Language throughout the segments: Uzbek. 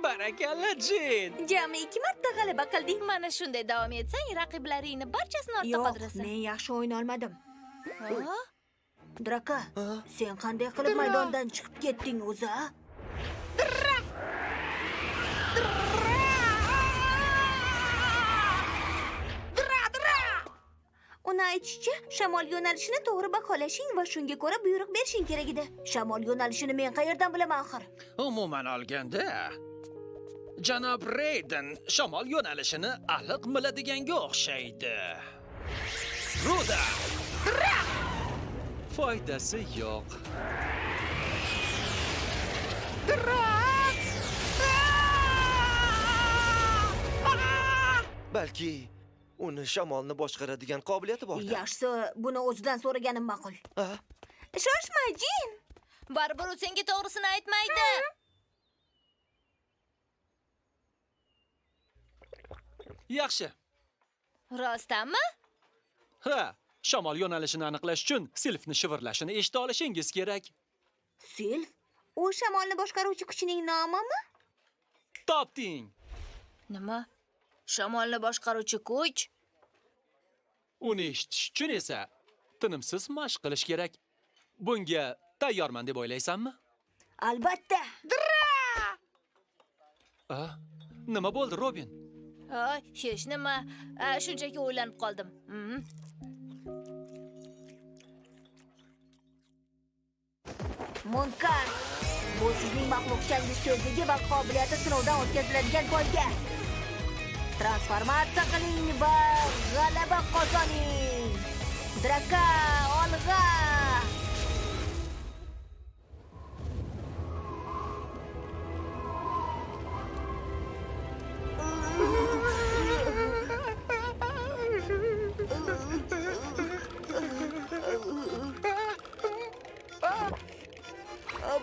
Barakalla, Jin. Jami 2 marta g'alaba qilding. Mana shunday davom etsang, raqiblaringni barchasini ortda qoldirasan. Yo'q, men yaxshi o'yna olmadim. Draka, sen qanday qilib maydondan chiqib ketding o'zi, a? Uni aytishicha, shamol yo'nalishini to'g'ri baholashing va shunga ko'ra buyruq berishing kerak edi. Shamol yo'nalishini men qayerdan bilaman axir? Umuman olganda, janob Reyden shamol yo'nalishini aniq biladiganga o'xshaydi. Ruda! Foydasi yo'q. Balki uni shamolni boshqaradigan qobiliyati bordir. Yaxshisi, buni o'zidan so'raganim ma'qul. Shoshma, Jin. Baribir u senga to'g'risini aytmaydi. Yaxshi. Rostdanmi? Ha, shamol yo'nalishini aniqlash uchun Silfni shivirlashini eshita olishingiz kerak. Silf? U shamolni boshqaruvchi kuchning nomimi? Topding. Nima? Shamolni boshqaruvchi kuch? Uni eshitish uchun esa tinimsiz mashq qilish kerak. Bunga tayyorman deb o'ylaysanmi? Albatta. Nima bo'ldi, Robin? Hech nima. Shunchaki o'ylanib qoldim. Munkar. Bu sizning maxluqchangiz tezligi va qobiliyati sinovdan o'tkaziladigan poyga. Transformatsiya qiling va g'alaba qozoning. Draka, olg'a!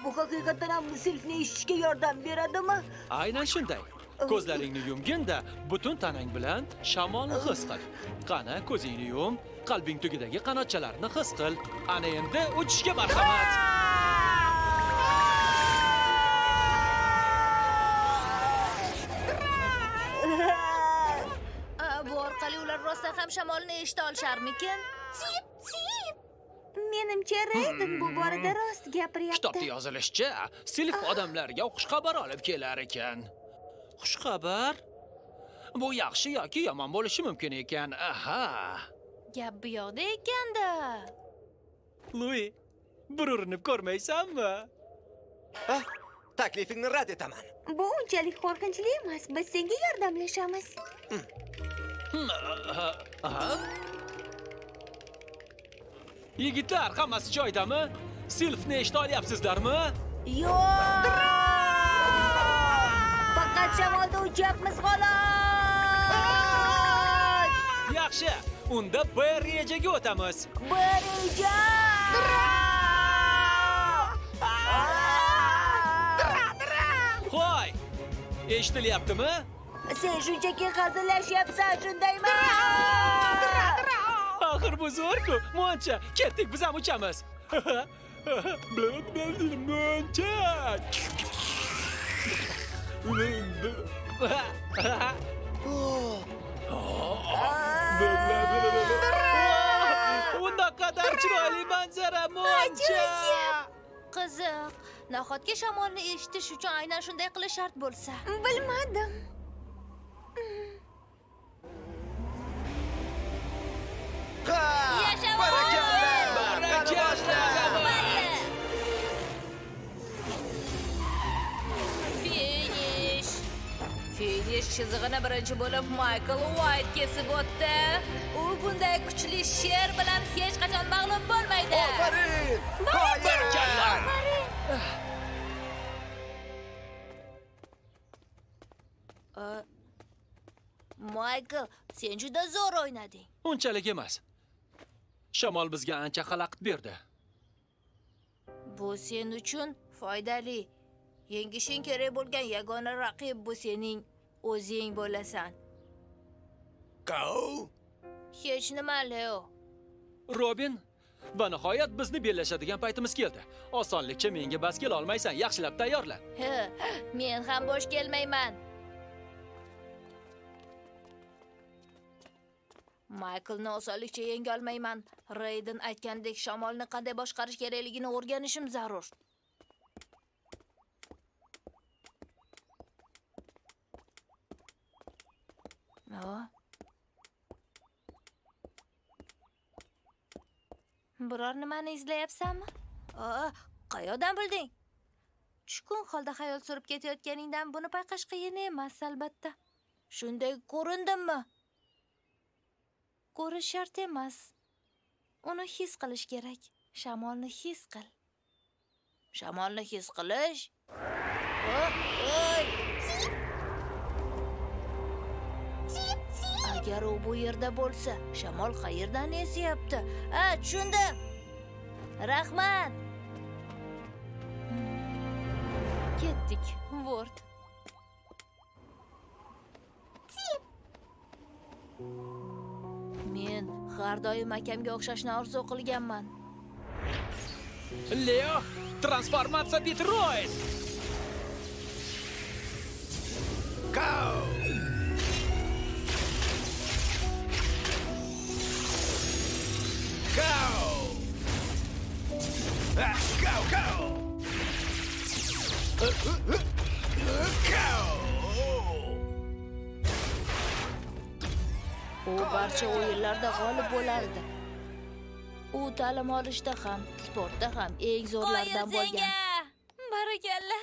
Bu haqiqatan ham Silfni eshitishga yordam beradimi? Aynan shunday. Ko'zlaringni yumgin-da, butun tanang bilan shamolni his qil. Qani, ko'zingni yum, qalbing tugidagi qanotchalarni his qil. Ana endi uchishga marhamat. Bu orqali ular rostdan ham shamolni eshita olisharmikin? Tip, tip. Menimcha Reyden bu borada rost gapiryapti. Kitobda yozilishicha, Silf odamlarga xushxabar olib kelar ekan. Xushxabar? Bu yaxshi yoki yomon bo'lishi mumkin ekan. Aha. Gap bu yoqda ekanda. Lui, bir urinib ko'rmaysanmi? Taklifingni rad etaman. Bu unchalik qo'rqinchli emas. Biz senga yordamlashamiz. Yigitlar, hammasi joyidami? Silfni eshita olyapsizlarmi? Yo'q! Faqat shamolda uchyapmiz xolos. Yaxshi, unda B rejaga o'tamiz. B reja! Qo'y! Eshitilyaptimi? Sen shunchaki hazillashyapsan, shundaymi? Axir bu zo'r-ku. Moncha, ketdik, biz ham uchamiz. Moncha! Unda qadar chiroyli manzara, Moncha! Qiziq. Nahotki shamolni eshitish uchun aynan shunday qilish shart bo'lsa? Bilmadim. Barakalla! Barakalla! Finish. Finish chizig'ini birinchi bo'lib Michael White kesib o'tdi. U bunday kuchli sher bilan hech qachon mag'lub bo'lmaydi. Ofarin! Barakalla! Michael, sen juda zo'r o'ynading. Unchalik emas. Shamol bizga ancha xalaqit berdi. Bu sen uchun foydali. Yengishing kerak bo'lgan yagona raqib bu sening o'zing bo'lasan. Kau? Hech nima, Leo. Robin, Va nihoyat bizni bellashadigan paytimiz keldi. Osonlikcha menga bas kela olmaysan, yaxshilab tayyorlan. Men ham bo'sh kelmayman. Mayklni osonlikcha yenga olmayman. Rayden aytgandek, shamolni qanday boshqarish kerakligini o'rganishim zarur. Biror nimani izlayapsanmi? Qayoqdan bilding? Tushkun holda xayol surib ketayotganingdan buni payqash qiyin emas, albatta. Shunday ko'rindimmi? Ko'rish shart emas. Uni his qilish kerak. Shamolni his qil. Shamolni his qilish? Agar u bu yerda bo'lsa, shamol qayerdan esyapti? Ha, tushundim. Rahmat. Ketdik, Ward. Men har doim akamga o'xshashni orzu qilganman. Leo, transformatsiya Detroit! Go! Go! Go, go! Go! U barcha o'yinlarda g'olib bo'lardi. U ta'lim olishda ham, sportda ham eng zo'rlardan bo'lgan. Barakalla.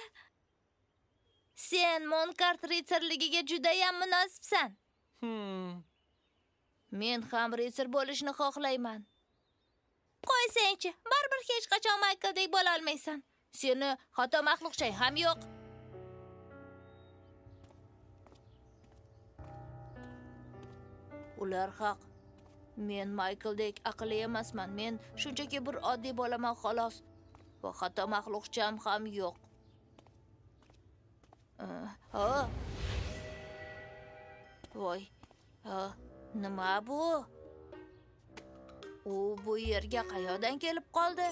Sen Monkart ritsarligiga juda ham munosibsan. Men ham ritsar bo'lishni xohlayman. Qo'ysangchi, baribir hech qachon Maykldak bo'la olmaysan. Seni xato maxluqchang ham yo'q. Ular haq. Men Maykldak aqlli emasman. Men shunchaki bir oddiy bolaman xolos. Va xato maxluqcham ham yo'q. Voy. Nima bu? U bu yerga qayoqdan kelib qoldi?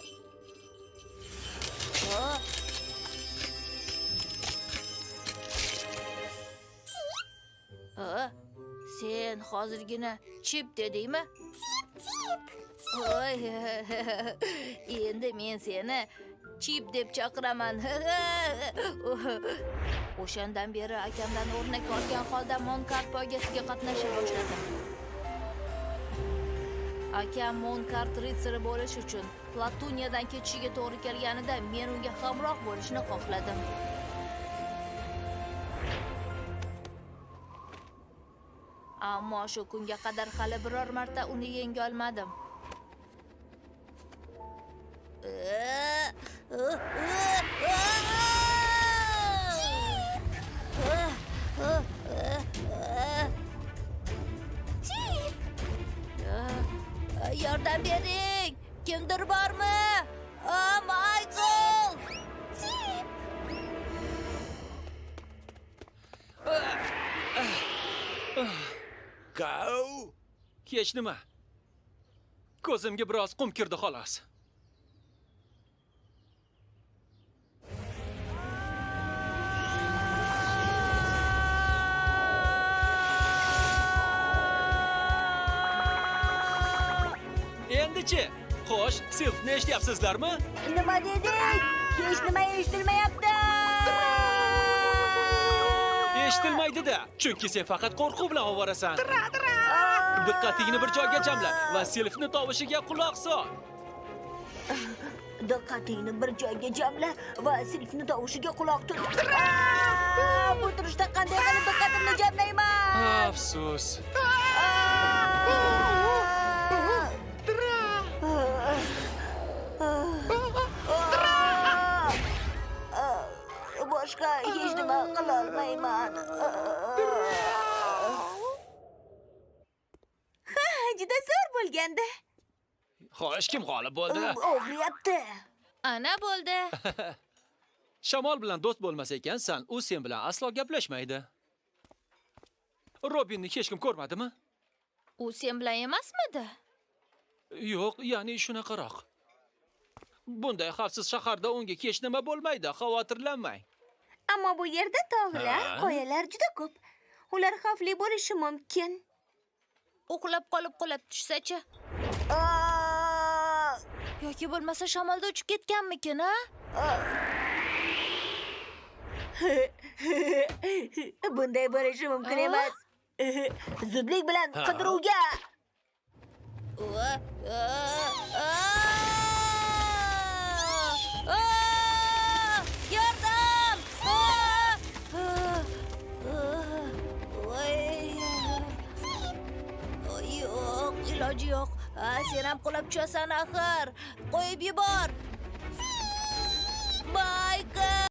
Sen hozirgina chip dedingmi? Chip, chip. Oy, endi men seni chip deb chaqiraman. O'shandan beri akamdan o'rnak olgan holda Monkart poygasiga qatnasha boshladim. Akam Monkart ritsari bo'lish uchun Platuniyadan ketishiga to'g'ri kelganida men unga hamroh bo'lishni xohladim. Ammo shu kunga qadar hali biror marta uni yenga olmadim. Chip! Yordam bering! Kimdir bormi? Maykl! Chip! Go! Hech nima. Ko'zimga biroz qum kirdi xolos. Endichi, xo'sh, silfni eshityapsizlarmi? Nima deding? Hech nima eshitilmayapti. Eshitilmaydi-da, chunki sen faqat qo'rquv bilan ovorasan. Diqqatingni bir joyga jamla va silfni tovushiga quloq sol. Diqqatingni bir joyga jamla va silfni tovushiga quloq tut. Bu turishda qanday qilib diqqatimni jamlayman? Afsus. Boshqa hech nima qila olmayman. Ha, juda zo'r bo'lgandi. Xo'sh, kim g'olib bo'ldi? Og'riyapti. Ana bo'ldi. Shamol bilan do'st bo'lmas ekansan, u sen bilan aslo gaplashmaydi. Robinni hech kim ko'rmadimi? U sen bilan emasmidi? Yo'q, ya'ni shunaqaroq. Bunday xavfsiz shaharda unga hech nima bo'lmaydi, xavotirlanmang. Ammo bu yerda tog'lar, Ha? qoyalar juda ko'p. Ular xavfli bo'lishi mumkin. Uxlab qolib qulab tushsa-chi? Aa! Yoki bo'lmasa shamolda uchib ketganmikin, a? Bunday bo'lishi mumkin A? emas. Zudlik bilan Ha? qidiruvga. Ua, a, a! A! Yordam! A! A! A! Voy! Oy, yo'q, iloji yo'q. Ha, sen ham qulab tushasan axir. Qo'yib yubor. Maykl!